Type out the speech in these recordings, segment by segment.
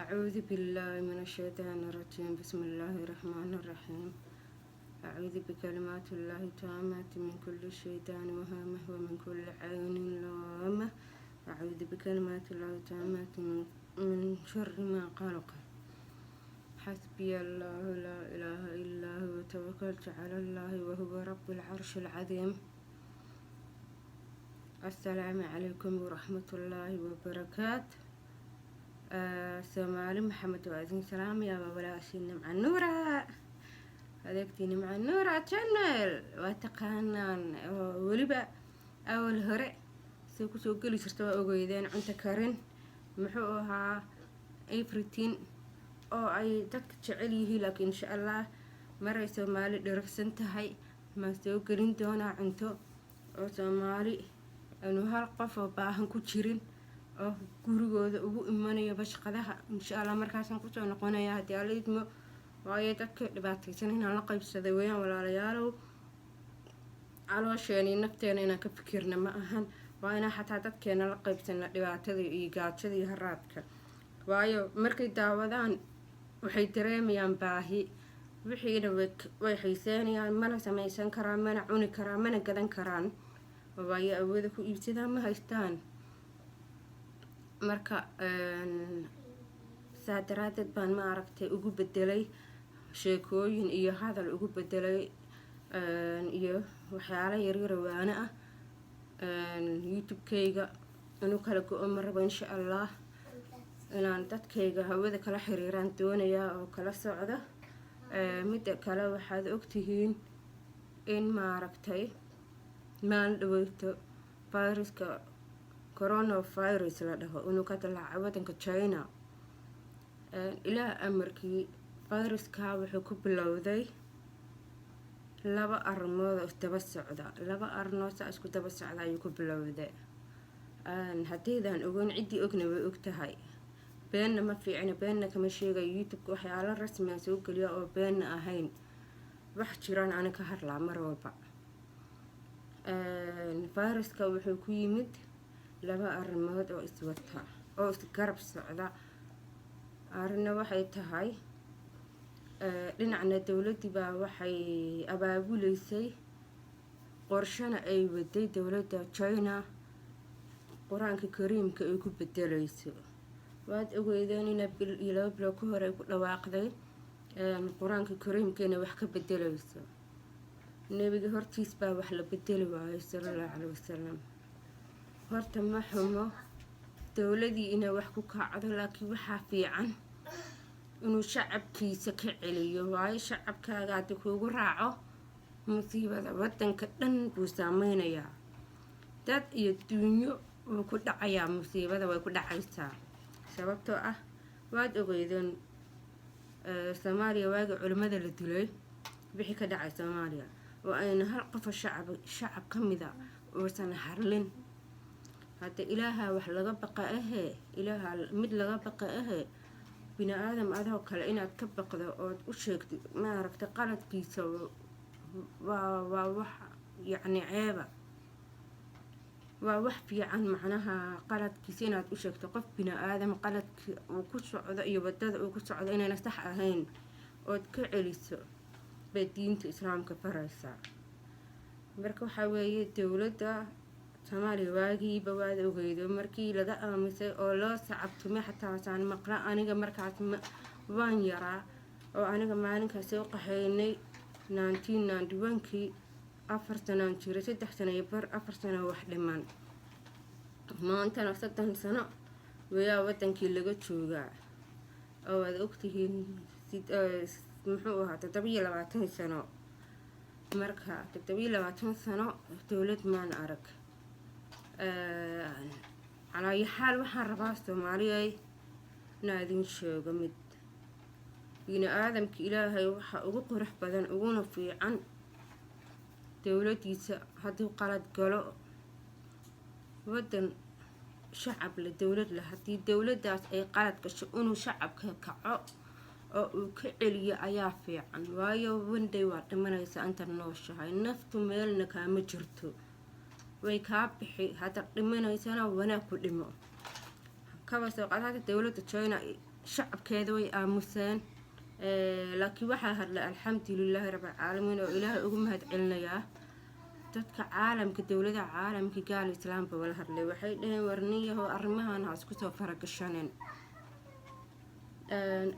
أعوذ بالله من الشيطان الرجيم. بسم الله الرحمن الرحيم. أعوذ بكلمات الله التامات من كل شيطان وهامه ومن كل عين لامة. أعوذ بكلمات الله التامات من شر ما خلق. حسبي الله لا إله إلا هو، توكلت على الله وهو رب العرش العظيم. السلام عليكم ورحمة الله وبركاته. Soomaali Maxamed, waa idin salaamayaa. Waa walaashiin Nimca Nuura, adeegtii Nimca Nuura Channel waa taqaanaan, oo weliba awal hore say kusoo geli jirta waa ogeydeen. Cunto karin, muxuu ahaa, everything oo ay dadka jecel yihiin. Laakiin insha Allah maray Soomaali dheragsan tahay maan soo gelin doonaa cunto oo Soomaali aanu hal qof oo baahan ku jirin oo gurigooda ugu imanayo bashqadaha. Insha Allah markaasaan kusoo noqonaya haddii Alla idmo, waayo dadka dhibaataysan inaan la qaybsaday weeyaan. Walaalayaalow, caloosheena iyo nafteena inaan ka fikirna ma ahan, waa inaan xataa dadkeena la qaybsana dhibaatada iyo gaajada iyo haraadka, waayo markay daawadaan waxay dareemayaan baahi, wixiina way xiiseynayaan, mana samaysan karaan, mana cuni karaan, mana gadan karaan, waayo awooda ku iibsadaan ma haystaan. Marka saa daraadeed baan, ma aragtay, ugu bedelay sheekooyin iyo hadal ugu bedelay iyo waxyaalo yaryaro waano ah. YouTube-kayga inuu kala go-o ma rabo. Insha Allah inaan dadkayga hawada kala xiriiraan doonayaa oo kala socda. Midda kale, waxaad ogtihiin in, maaragtay, maalin dhaweyto viruska coronavirus la dhaho inuu ka dilaacay wadanka China. Ilaah amarkii, viruska wuxuu ku bilowday laba arrimood oo isdaba socda. Laba arrimood saa isku daba socda ayuu ku bilowday. Haddaydaan ogeyn, ciddii ogna way og tahay. Beenna ma fiicna, beenna kama sheegayo YouTube-ka. Waxyaalo rasmiga soo geliya oo beenna ahayn, wax jiraan ani ka hadlaa mar walba. Viruska wuxuu ku yimid laba arrimood oo iswata oo isgarab socda. Arrinna waxay tahay, dhinacna dowladdii baa waxay abaabuleysay, qorshana ay waday dowladda China Qur-aanka Kariimka ay ku bedeleyso. Waad ogeydeen ina bil iyo 2 bilood ka hor ay ku dhawaaqday Qur-aanka Kariimka inay wax ka bedeleyso. Nebiga hortiis baa wax la bedeli waayay, sala Allahu caleyhi wasalam. Horta ma xumo dowladii inay wax ku kacdo, laakiin waxaa fiican inuu shacabkiisa ka celiyo, waayo shacabkaaga haddii kuugu raaco musiibada, wadanka dhan buu saameynayaa, dad iyo duunyo wuu ku dhacayaa, musiibada way ku dhacaysaa. Sababtoo ah waad ogeydeen Soomaaliya waagii culimmada la dilay wixii ka dhacay Soomaaliya, oo ayna hal qofo shacab ka mida uusan harlin. Hadda Ilaaha wax laga baqa ahee, Ilaaha mid laga baqa ahee, bini aadam adoo kale inaad ka baqdo ood u sheegtid, maaragtay, qaladkiisa waa wax yacni ceeba. Waa wax fiican macnaha qaladkiisa inaad u sheegto qof bini aadam, qaladki uu ku socdo iyo wadada uu ku socdo inayna sax ahayn ood ka celiso bay diinta Islaamka faraysaa. Marka waxaa weeye, dowladda Soomaaliya waagiiba waad ogeydo markii laga aamusay oo loo sacabtumay, xataasaan maqla aniga markaas waan yaraa, oo aniga maalinkaas soo qaxaynay 1991-kii 4 sanaan jiray, 3 sano iyo bar, 4 sano wax dhiman. Maantana 30 sano wayaa wadankii laga joogaa, oo waad ogtihiin, muxuu ahaa, 27 sano. Marka 27 sano dowlad maan arag. Calaayo xaal, waxaan rabaa, Soomaaliyay, inaa idin sheego mid: bini aadamka Ilaahay waxaa ugu qurux badan uguna fiican dowladiisa hadduu qalad galo, wadan shacab leh, dowlad leh, haddii dowladdaas ay qalad gasho, inuu shacabka kaco oo uu ka celiyo ayaa fiican. Waayo one day waa dhimanaysaa intaad nooshahay, naftu meelna kaama jirto, way kaa bixi. Haddaad dhimanaysana wanaag ku dhimo. Kaba soo qaad hadda dowladda China. Shacabkeeda way aamuseen, laakiin waxaa hadlay, alxamdulilaahi rabbilcaalamiin, oo Ilaahay ugu mahad celinayaa, dadka caalamka, dowladaha caalamka, gaal islaamba wala hadlay. Waxay dhaheen, "Warniyahow, arrimahan ha isku soo faragashanin,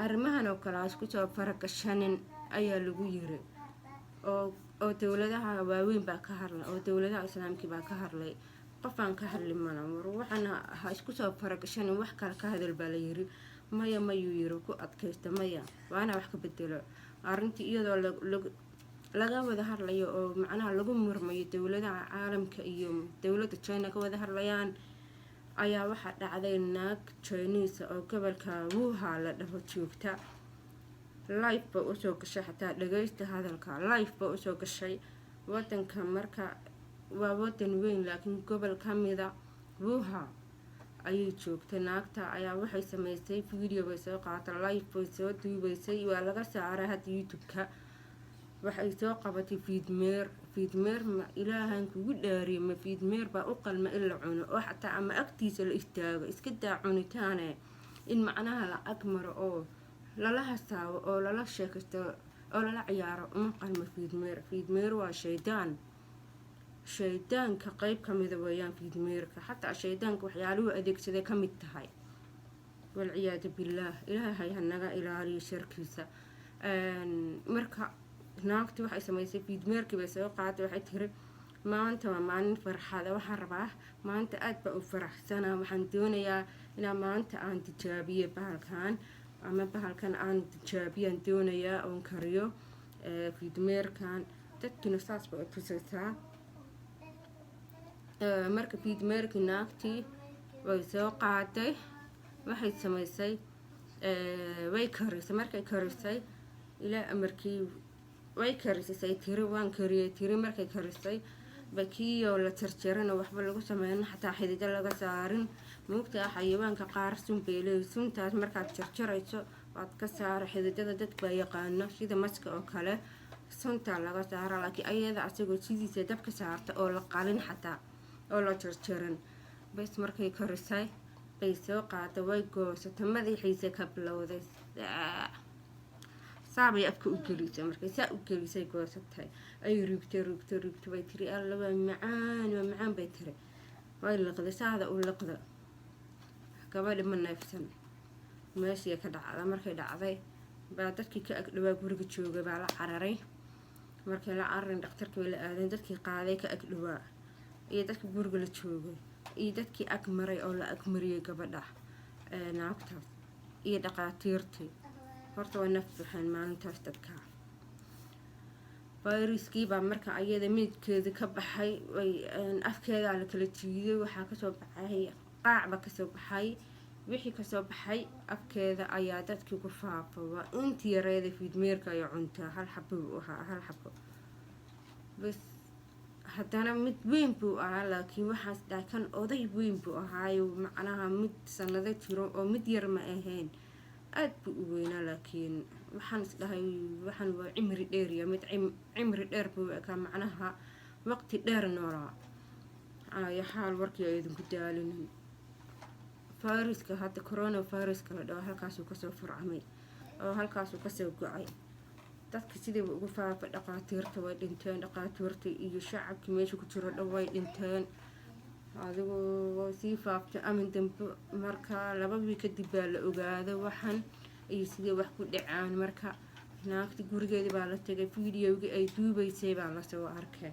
arrimahan oo kale ha isku soo faragashanin," ayaa lagu yiri. Oo dowladaha waaweyn baa ka hadlay, oo dowladaha islaamkii baa ka hadlay. Qofaan ka hadli mala. "War waxaan ha isku soo faragashanin, wax kale ka hadal," baa la yiri. "Maya," mayuu yiri, ku adkaysta, "maya, waana wax ka bedelo arrintii." Iyadoo laga wada hadlayo oo macnaha lagu murmayo, dowladaha caalamka iyo dowladda China ka wada hadlayaan, ayaa waxaa dhacday naag Chinese oo gobolka Wuhan la dhaho joogta. Live ba usoo gashay xataa, dhageysta hadalka, live ba usoo gashay wadanka. Marka waa wadan weyn, laakiin gobol kamida Wuhan ayay joogtay naagta. Ayaa waxay sameysay video bay soo qaatay, live bay soo duubeysay. Waa laga saaray hadda YouTube-ka. Waxay soo qabatay fiidmeer. Fiidmeer, ma Ilaahan kugu dhaariye, ma fiidmeer baa u qalma in la cuno, oo xataa ama agtiisa la istaago? Iska daa cunitaane, in macnaha la ag maro oo lala hasaabo oo lala sheekaysto oo lala ciyaaro uma qalmo fiidmeer. Fiidmeer waa shaydaan, shaydaanka qeyb kamida weeyaan fiidmeerka. Xataa shaydaanka waxyaaluhu adeegsaday ka mid tahay, walciyaadu billaah. Ilaahay hanaga ilaaliyo sharkiisa. Marka naagti waxay samaysay, fiidmeerkii bay soo qaaday. Waxay tiri, "Maanta waa maalin farxada, waxaan rabaa maanta, aad baa u faraxsana, waxaan doonayaa inaa maanta aan tijaabiyo bahalkan, ama bahalkan aan tijaabiyaan doonayaa oon kariyo fiidmeerkan." Dadkiina saas bay u tusaysaa. Marka fiidmeerkii naagtii way soo qaaday, waxay samaysay, way karisay. Markay karisay, ilaa amarkii way karisay, tiri, "Waan kariyey," tiri. Markay karisay bakiyo la jarjarina, waxba lagu sameynin, xataa xidido laga saarin. Muugtaa xayawaanka qaar sun bay leeyihin. Suntaas markaad jarjarayso waad ka saara xididada. Dad baa yaqaano, sida maska oo kale suntaa laga saara. Laakiin ayada asagoo sidiisa dabka saarta oo la qalin xataa oo la jarjarin bas, markay karisay bay soo qaada, way goosatay, madaxiisa ka bilowday, saabay afka u gelisay. Markay saa u gelisay, goosatay, ay rugtay, rugtay, rugtay, bay tiri, "Alla, waa macaan, waa macaan," bay tiri. Way liqday, saada u liqda. Gabadhi ma neefsan, meeshii ka dhacda. Markay dhacday baa dadkii ka agdhawaa, guriga joogay, baa la cararay. Markay la cararin, dhakhtarkii bay la aadeen. Dadkii qaaday ka agdhawaa iyo dadkii guriga la joogay iyo dadkii ag maray oo la agmariyay gabadha, naagtaas, iyo dhaqaatiirtii, horta waa naf baxeen maalintaas dadka. Fayraskii baa marka ayada meydkeeda ka baxay. Way afkeedaa la kala jiiday, waxaa kasoo baxay qaac baa kasoo baxay. Wixii kasoo baxay afkeeda ayaa dadkii ku faafa. Waa intii yareeda fiidmeerka ay cuntaa. Hal xabo buu ahaa, hal xabo bas. Haddana mid weyn buu ahaa, laakiin waxaas dhahay kan oday weyn buu ahaayo, macnaha mid sanado jiro oo mid yar ma ahayn, aada buu u weynaa. Laakiin waxaan is dhahay, waxaan waa cimri dheeriya, mid cimri dheer buu ekaa, macnaha waqti dheer noolaa. Calaayo xaal, warkii ay idinku daalinin, fayraska hadda corona viruska la dhaho halkaasuu kasoo furcamay oo halkaasuu kasoo go-ay. Dadka sidiiba ugu faafa. Dhaqaatiirta way dhinteen, dhaqaatiirta iyo shacabkii meesha ku jiro dhan way dhinteen. Adigu sii faaftay amin dambe. Marka 2 wiig kadib baa la ogaaday waxan iyo sidii wax ku dhacaan. Marka naagta gurigeedii baa la tagay, videogii ay duubeysay baa lasoo arkay.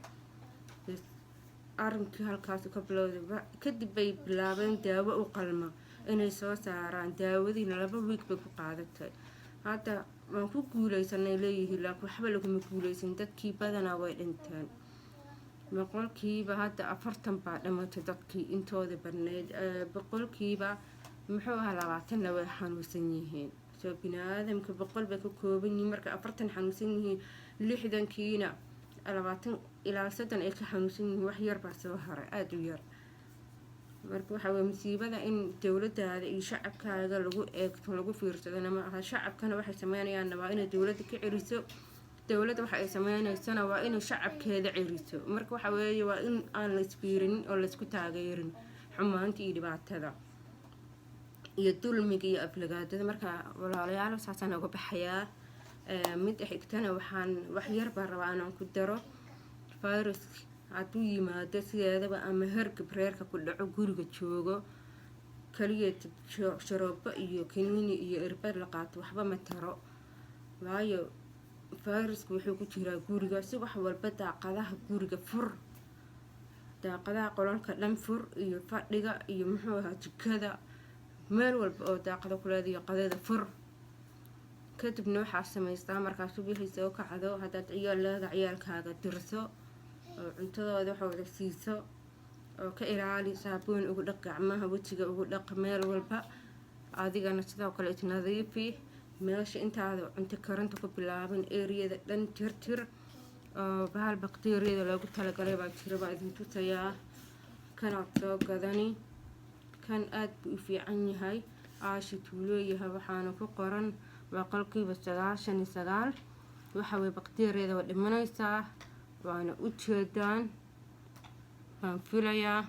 Arrinkii halkaas ka bilowday. Kadib bay bilaabeen daawo u qalma inay soo saaraan. Daawadiina 2 wiig bay ku qaadatay. Hadda waan ku guuleysanay leeyihiin, laakiin waxba laguma guuleysan. Dadkii badanaa way dhinteen. Boqolkiiba hadda 40 baa dhimatay dadkii intooda badneyd. Boqolkiiba muxuu ahaa 20-na way xanuunsan yihiin. Soo bini-aadamka 100 bay ka kooban yihiin. Marka 40 xanuunsan yihiin, 60-kiina 20 ilaa 30 ay ka xanuunsan yihiin, wax yar baa soo haray, aada u yar. Marka waxaa weye musiibada in dowladaada iyo shacabkaaga lagu eegto, lagu fiirsadona ma aha. Shacabkana waxay sameynayaanna waa inay dowladda ka celiso, dowladda waxa ay sameyneysana waa inay shacabkeeda celiso. Marka waxa weeye waa in aan la isfiirinin oo laysku taageerin xumaanta iyo dhibaatada. Iyo dulmiga iyo aflagaadada. Marka walaalayaal, saasaan uga baxayaa. Midda xigtana, waxaan wax yar baan rabaa inaan ku daro. Virus hadduu yimaado sideedaba ama hergab reerka ku dhaco, guriga joogo kaliya, sharoobo iyo kaniini iyo irbad la qaato waxba ma taro, waayo viruska wuxuu ku jiraa guriga. Si wax walba daaqadaha guriga fur, daaqadaha qolalka dhan fur, iyo fadhiga iyo muxuu ahaa jikada, meel walba oo daaqado kuleediyo qadada fur. Kadibna waxaa samaystaa, markaa subixii soo kacdo, haddaad ciyaal leeda, ciyaalkaaga dirso oo cuntadooda waxooda siiso oo ka ilaali, saabuun ugu dhaq gacmaha, wejiga ugu dhaq, meel walba. Adigana sidoo kale isnadiifi meesha intaada cunto karinta ku bilaabin. Eriyada dhan tirtir oo bahal bakteeriyada loogu talagalay baa jira, baa idin tusayaa. Kanaad soo gadani. Kan aada buu u fiican yahay, aashit uu leeyahay. Waxaana ku qoran 99%. Waxa weye bakteeriyada waa dhimanaysaa, waana u jeedaan waan filayaa.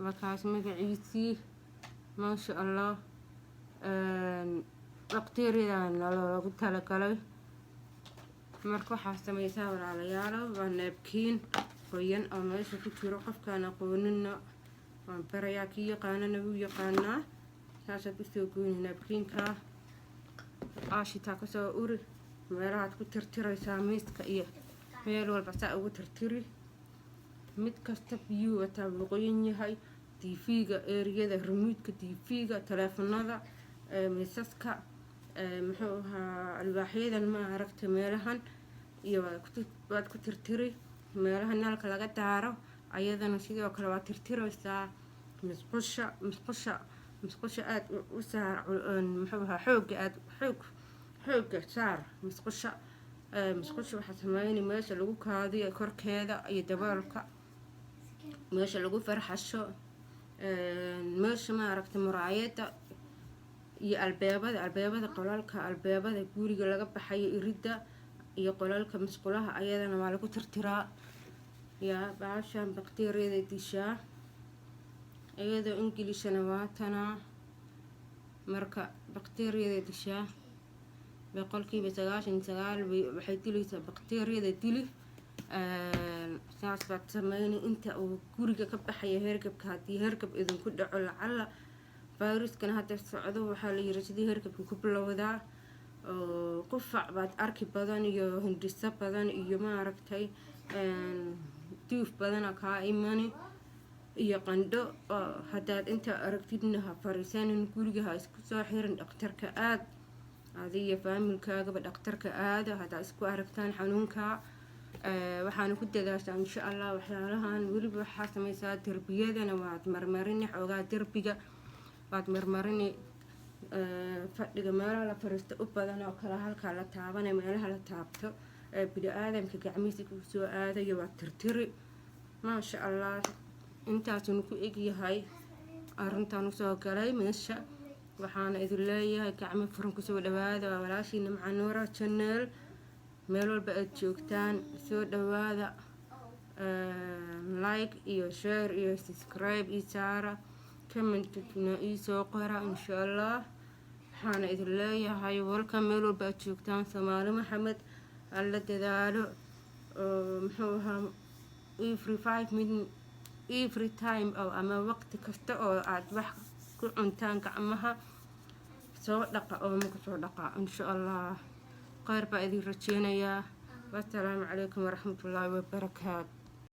Waa kaas magaciisii, maasha Allah. Bakteeriyadana loogu talagalay. Marka waxaa sameysaa, walaalayaalo, waa napkin qoyan oo meesha ku jiro. Qofkaan aqoonina waan barayaa, kii yaqaanana wuu yaqaanaa. Saasaad usoo goyni napkinka, aashitaa kasoo uri, meelahaad ku tirtiraysaa, miiska iyo meel walba saa ugu tirtiri. Mid kasta biyuu wataa, wuu qoyan yahay. TV-ga eriyada, remote-ka TV-ga, taleefanada, miisaska, muxuu ahaa, alwaaxyadan, ma aragta, meelahan iyo waad ku tirtiri. Meelaha nalka laga daaro ayadana sidoo kale waad tirtiraysaa. Musqusha, musqusha, musqusha aada u saar, muxuu ahaa, xooga aada xoog xooga saar musqusha. Musqusha waxaa sameyni meesha lagu kaadiyo korkeeda iyo daboolka, meesha lagu farxasho, meesha, maaragta, muraayada iyo albaabada, albaabada qolalka, albaabada guriga laga baxayo, iridda iyo qolalka musqulaha ayadana waa lagu tirtiraa. Yaa baashan bakteeriyada dishaa, iyadoo ingilishana waatanaa. Marka bakteeriyada dishaa 99% waxay dilaysaa bakteeriyada dili. Saas baad sameyni inta uu guriga ka baxaya hergabka, haddii hergab idinku dhaco lacala. Viruskana hadda socdo waxaa la yiri sidii hergabka ku bilowdaa oo qufac baad arki badan iyo hindhiso badan iyo, maaragtay, duuf badana kaa imani iyo qandho. Haddaad intaa aragtidna, ha fariisanin guriga, ha isku soo xirin, dhakhtarka aad. Adiyo faamilkaagaba dhakhtarka aada haddaad isku aragtaan xanuunka. Waxaana ku dadaashaa, insha Allah, waxyaalahan. Weliba waxaa sameysaa, derbiyadana waad marmarini xoogaa, derbiga waad marmarini, fadhiga, meelaha la fariisto u badan oo kale, halkaa la taabanay, meelaha la taabto ee bini aadamka gacmihiisa ku soo aadayo waa tirtiri. Maasha Allah, intaasunu ku egyahay arrintan usoo galay meesha. Waxaana idin leeyahay gacmo furan kusoo dhawaada. Waa walaashiina Macanuura Channel. Meel walba aad joogtaan soo dhawaada. Like iyo share iyo subscribe io saara, commentna iisoo qora, insha Allah. Waxaana idin leeyahay welcome meel walba aad joogtaan. Soomaali Maxamed, alla dadaalo oo muxuu ahaa, every 5 minute, every time oo ama waqti kasta oo aad wax ku cuntaan, gacmaha soo dhaqa oo maku soo dhaqa, insha Allah. Kheyr baa idin rajeynayaa. Wasalaamu calaykum waraxmatullaahi wabarakaatu.